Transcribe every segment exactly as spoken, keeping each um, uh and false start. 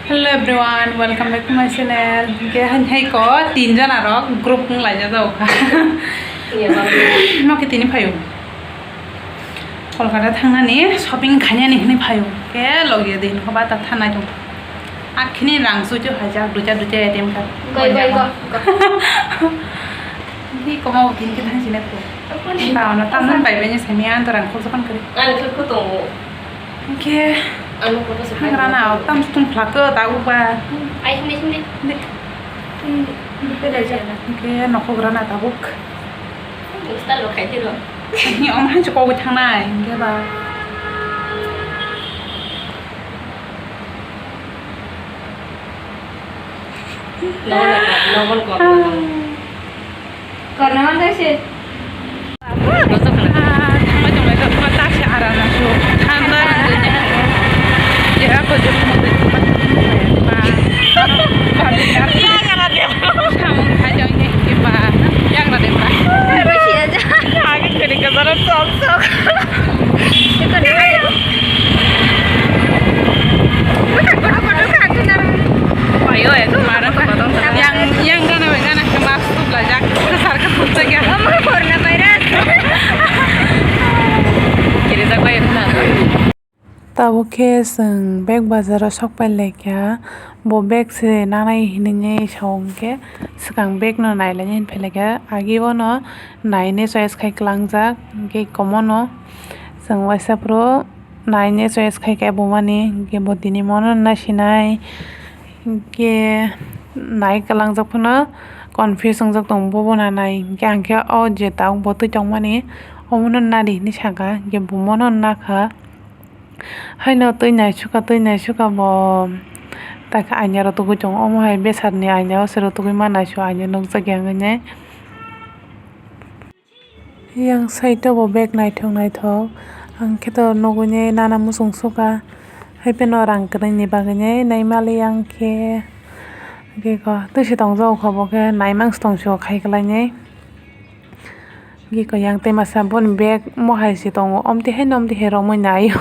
Hello everyone, welcome back to my channel. Ke han hai ko tin jona rok group wng lai jajao kha. Iya, bang. Mo ke tini phaio. Kolkata thangnani shopping khainani hinwi phaio. Ke logi din ko bata thanai dong. Akhini rang suitu haijak duja duja A T M card. Goi, goi, goi, goi. Ni koma o tin ke thang sine ko. Apa ni? Ta ono tamon bai bai ni semi an to rang khol sokan kari. Ani khol ko tongo. Ke. Ano ko se. Hangrana o tam stung phlak ko ta uba. Ai hini hini. Dik. Hmm, dik dik dik. Ke nokho grana tabuk. Style lo khai tiro. Ni om han chukogwi thangnai, hwnkhe ba. Nogo, nogo, nogo. Kor naman tei se. Ah, thanglai tonglai kha, ta se aram nang su. Thanda nang gani. Ya, ko je mo de. Ba. Ba. Samung khai jang ni ba. Yagra de ba. Rusia ja. Agi kiri ka zara sok sok. Yang, yang gana bai gana ke mas tu belajar. Kesar ke pun saja. Ama corona virus. Kiri tak bai na. Tabuk khe chwng bag bazaro sok pai laikha, bo bag se nanai hinwi sao, hwnkhe swkang bag no nailaini hinphai laikha, agi bono naine choice khai kwlangjak, hwnkhe komono chwng waisa phuru naine choice khai khe bumani, hwnkhe bo tini mono nasinai, hwnkhe nai kwlangjak phano confuse wngjak tongo, bobo nanai, hwnkhe ang khe o je tabuk bo twi tongmani omono nadi hinwi sakha, hwnkhe bumono nakha. Haino twi naisukha, twi naisukha bo takhe aina rw tugui tongo. Omo hai besarni aina o se rw tugui ma naisuk aina nukjakya hinwi. Yang side o bo bag naithok naithok. Ang khe to nugui nai nana muchung sukha. Hai phano rang kwrwini bagwi nai naimali yang khe. Twi se tongjago kha bo khe naimang se tongsi o khai kwlai nai. Giko yang tei masa boni bag mohai se tongo, omtwi haino omtwi hai romwi naio.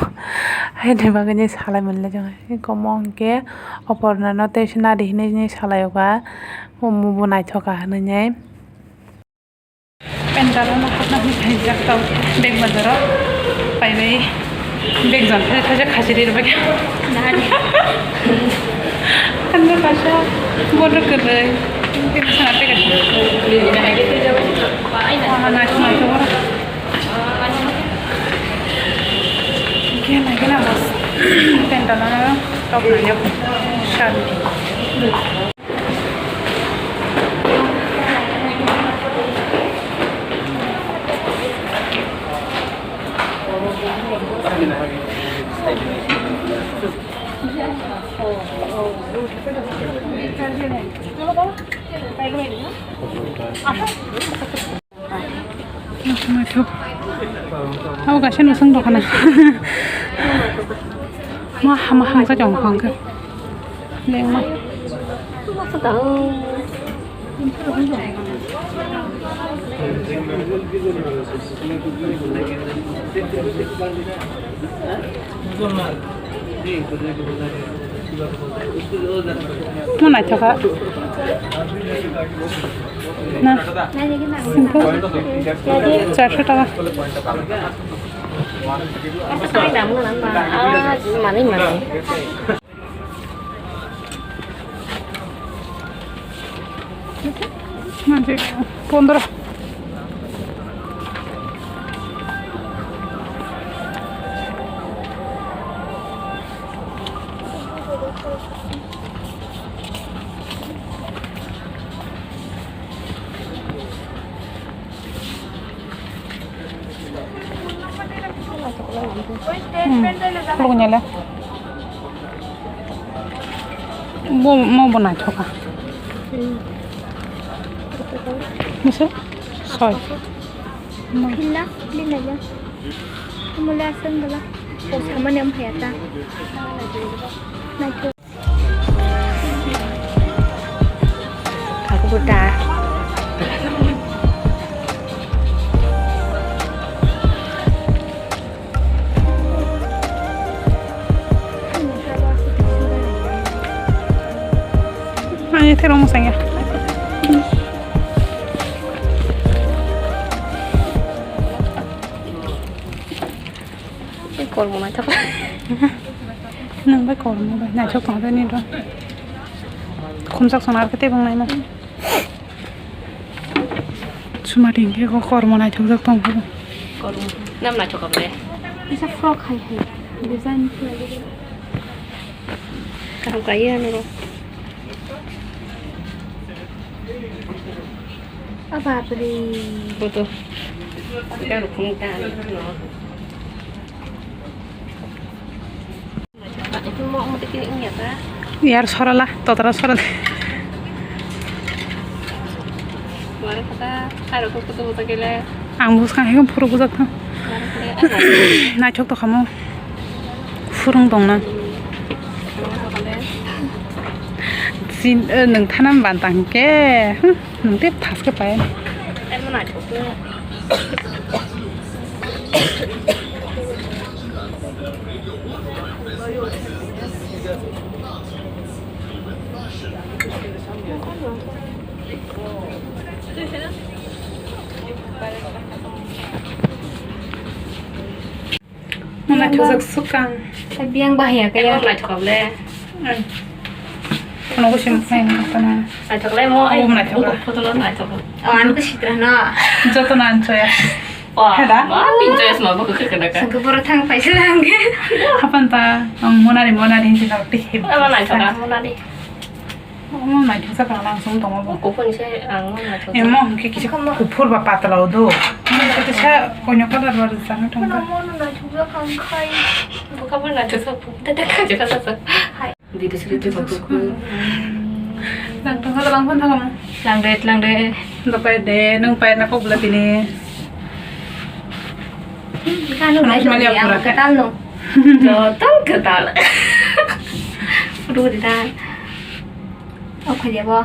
Haini bagwi ni salai manle jang hai. Komo hwnkhe Oporna no tei se nadi hinwi ni salai o ba, omo bo naithoka hinwi nai. Pendal o hapna hinwi khaijak tau bag bazar o pai bai. Bag jon thajak khachiri rwbaikha. Nani? Ano kaisa bono kwrwi. Bag sana tega. Wana naithok naithok oro. Gena gena bos. Pendal ano top nayo. Sharp. Abo kaisa nusung dokhana. Ma hama hamsa chong khong khe. Lengma. Mo naithoka. Na. Simple. Charso taka. Manwi manwi. Manse pondro. Hmm, khuluknwi le. Bo, mo bo naithoka. Misa? Soi. Phila, phila ya. Mula asam bala. O samani am phaya ta. Naithok. Aku buta. Ini terong saya. Ini kormo naithok. Nang bai kormo bai naithok tong tei ni do. Khumsak song ar kete bang naima. Sumari hingke ko kormo naithokjak tong phuru. Kormo. Nam naithok le. Isa frock hai hai. Design. Kaham kaiye ano ro. A bapre. Boto. Ita rukhung ta ano. Yar sorala, totara sorala. Ang buskang hekhe phuru bujak thang. Naithok to khamo. Phurung tongna. Chin, eh, nwng thanam bantang ke. Hmm, nwng te phas ke pai. Mona chujak sukang. Biang bahaya kaya. Naithok le. Ano ko sim phai na kana. Naithok le mo. Abo naithok. Photo lo naithok. Oh, ano ko sitra na. Joto na anchoya. Wah, heda? Ma, pinjoy asma bo khe khe khe. Sengke boro thang paisa lang khe. Hapan ta, ang monari, monari hinsi na tih. Ama naithok, monari. Omo naithok sa kang lang sung tongo bo. Kuphur ni se ang naithok. Emo hingke kisa kuphur ba patla o do. Kisa konyo colour ba rijak na thang. Omo naithok sa kang khai. Bo kabo naithok sa. Tete khai jaka sa sa. Hai. Didi sri tu bakuku. Lang tong lang pon thang. Lang de, lang de. Dapai de, nung pai na kok bela tini. Kanu lai mani apura. Ketal no. Joto ketal. Ruh di dan. Oh, khaja bo.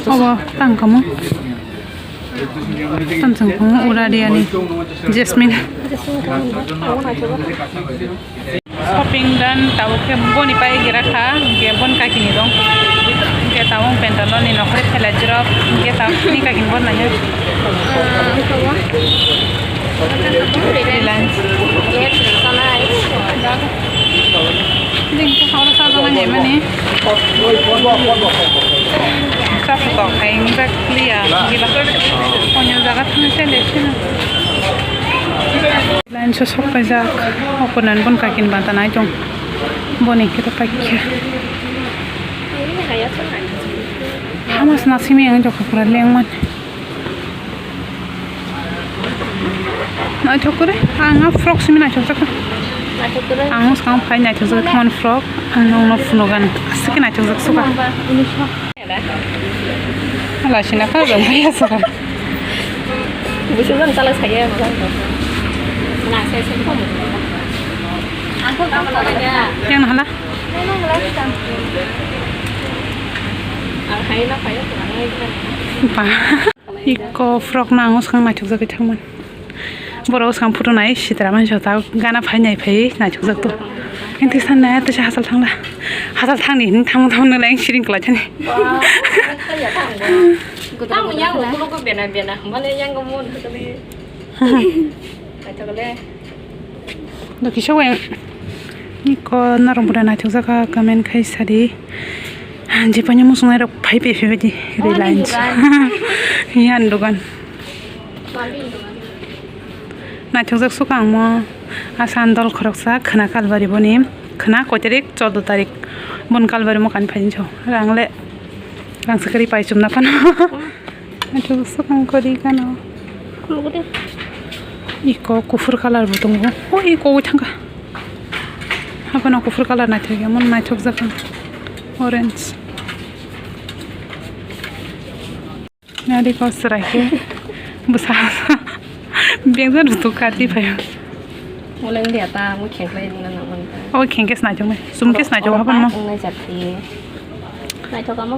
Obo tang kamo. Tang chang kamo ura dia ni Jasmine. Shopping dan tabuk khe boni pai gira kha, hingke bon kakini dong. Hingke tabuk pantaloon ni nokhrep phela jirok, hingke tabuk ni kakini bon nanya. Reliance. Ding khe horo sajana ngai mani. Sa photo khai wngkha clear. Gila. Onyo jaga thangwi se le sino. Line so sok paijak. Okonan bon kakin banta nai tong. Boni khe to paikha. Hamas na simi ang jokha pura lengman. Naithok kwrwi, ang a frock simi naithokjak kha. Naithok kwrwi. Ang mwskango phai naithokjak kha mani frock, ang nokno phunukgani. Aswk khe naithokjak suka. Hala sina kha jong phai aswk. Busu jang chala saya. Na saya saya kho. Yang hala. Ang hai na phai. Ba. Iko frock no ang swkang naithokjagwi thangmani. Borok swkang photo nai sitra mansa ta gana phai nai phai naithokjak to. Ang tisa nai tisa hachal thangla. Hachal thangni hinwi thangma thangma nang siring kwlai thani. Tamo yang ulo ko bena bena mane yang mo thakali. Naithokle. Dokisa weng. Iko norok bwrwi naithokjak kha comment khai sadi. Jepanya muchungnai rok phai phai phai di Reliance. Yan dogan. Naithokjak suka ang mo. A sandal khoroksa khwna kalbari boni. Khwna koi tarik? Chordo tarik. Bon kalbari mo kani phaini so. Rang le. Rang sakari pai chumna phano. Naithok swkang kori gano. Iko kuphur colour bo tongo. O iko ui thangkha. Haphano kuphur colour naithok ya, mon naithok jakha. Orange. Nari ko srai khe. Bwsa. Bengjan rutuk kati phaio. Muleng dia ta, mo khengklai nang nang ta. O khengkhe snaichok nai. Sumkhe snaichok haphano. Nang nai jati. Naithok amo.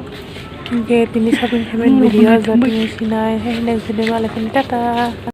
Hinkhe tini shopping khaimani video o joto sinai, hai next video o malai phani, tata.